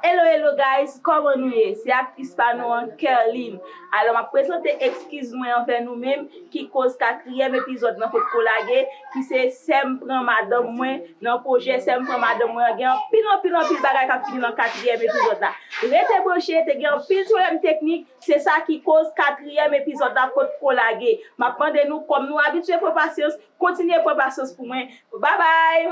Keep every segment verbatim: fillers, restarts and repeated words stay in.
Hello, hello guys, kòman nou ye? Se aktris pa nou an, Kerline. Alò, m ap prezante ekskiz mwen anvè nou menm ki koz katriyèm epizòd nan potko lage, ki se Sè m pran madanm mwen. Nan pwojè Sè m pran madanm mwen an, gen anpil, anpil, anpil bagay k ap fini nan katriyèm epizòd la. Rete branche, te gen anpil pwoblèm teknik, se sa ki koz katriyèm epizòd la potko lage. M ap mande nou, kòm nou abitye pran pasyans, kontinye pran pasyans pou mwen. Babay!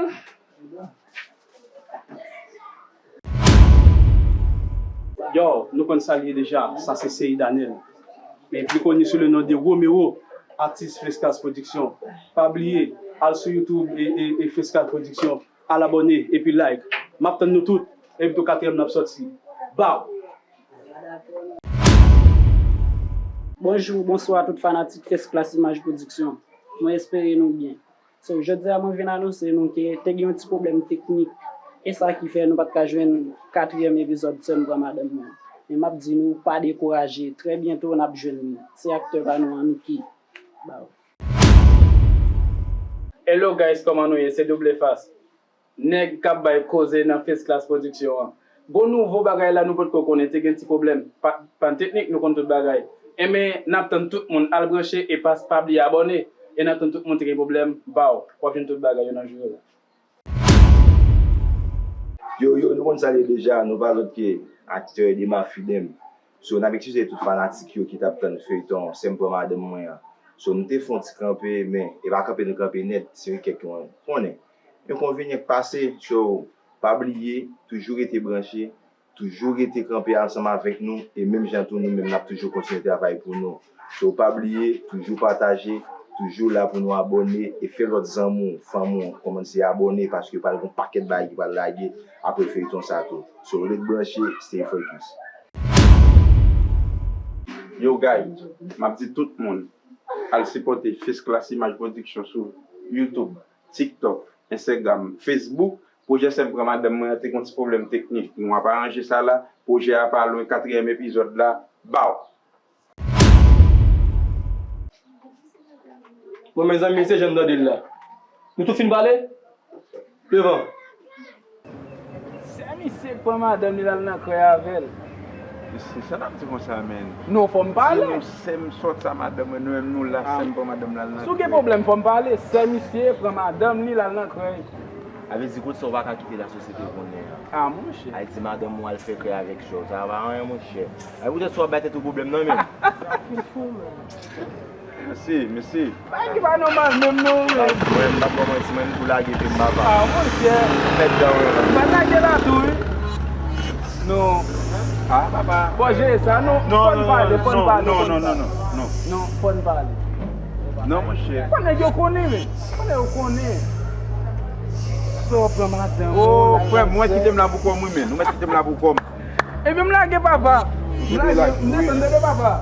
Yo, nou konn sa l ye deja, sa se Sey Danel, men pli koni sou le non de Romero, atis First Class Production. Pa bliye, al sou YouTube e, e, e First Class Production, al abòne epi like. M ap tann nou tout, epi tou katriyèm nan ap sòti. Baw! Bonjou, bonswa tout fanatik First Class Image Production. Mwen espere nou byen. So, jodi a mwen vin anonse nou ke te gen yon ti pwoblèm teknik. E sa ki fè nou pa t ka jwenn katriyèm epizòd Sè m pran madanm mwen. Men m ap di nou, pa dekouraje, trè byento n ap jwenn li. Se aktè pa nou an, Mickey. Baw. Hello guys, kòman nou ye? Se Double Face. Nèg k ap bay koze nan First Class Production an. Gon nouvo bagay la nou potko konnen, te gen ti pwoblèm. Pa, pann teknik, nou konn tout bagay. Enben, n ap tann tout moun al branche e pa, pa bliye abòne. E n ap tann tout moun te gen pwoblèm, baw, w ap jwenn tout bagay yo nan jou yo la. Yo, yo, nou konn sa l ye deja, nou pa lòt ke aktè Dema Fidem. So, n ap eskize tout fanatik yo ki t ap tann feyton Sè m pran madanm mwen an. So, nou te fè yon ti kanpe, men e pa kanpe nou kanpe nèt, se yon kèk yon konnen. Yon konvenyan k pase, so, pa bliye, toujou rete branche, toujou rete kanpe ansanm avèk nou, e menm jan tou nou menm n ap toujou kontinye travay pou nou. So, pa bliye, toujou pataje, toujou la pou nou abòne, e fè lòt zanmi w, fanmi w, kòmanse abòne, paske pral gon pakèt bagay ki pral lage apre feyton sa tou. So, ret branche, stay focus. Yo guys, m ap di tout moun, al sipòte First Class Image Production sou YouTube, TikTok, Instagram, Facebook. Pwojè Sè m pran madanm mwen an te gon ti pwoblèm teknik. Nou ap aranje sa la. Pwojè a pa lwen, katriyèm epizòd la. Baw! Bon mezanmi, se jan n tande l la. Nou tout fin pale? Devan. Sè misye k pran madanm li l al nan krèy avè l. Mesye, sa n ap di konsa menn? Non, fò m pale. Sè m sòt sa madanm mwen, nou menm nou la, sè m pran madanm l al nan krèy. Si w gen pwoblèm, fò m pale. Sè misye pran madanm li l al nan krèy. A vle di kot sa w pa ka kite lasosyete konnen an. Ah monchè. Al di madanm ou al fè krèy avèk sè w, sa pa anyen monchè. Ay poutèt sa w ap bay tèt ou pwoblèm nan menm. Mèsi, mèsi. Bagay ki pa nòmal menm non wi. Mwen m p ap ba w manti, mwen m tou lage epi m papa. Ah monchè. Mèt dan w. Pa lage la tou wi. Non. Ah papa. Bon jere sa non. Fò n pale, fò n pale. Non, non, non, non, non. Non, fò n pale. Non monchè. Fò nèg yo konnen men. Fò nèg yo konnen. Sa w pran madanm. Oh frè m, mwen kite m la pou kò m wi men. Nou mèt kite m la pou kò m. Epi m lage papa. M lage, m desann de papa.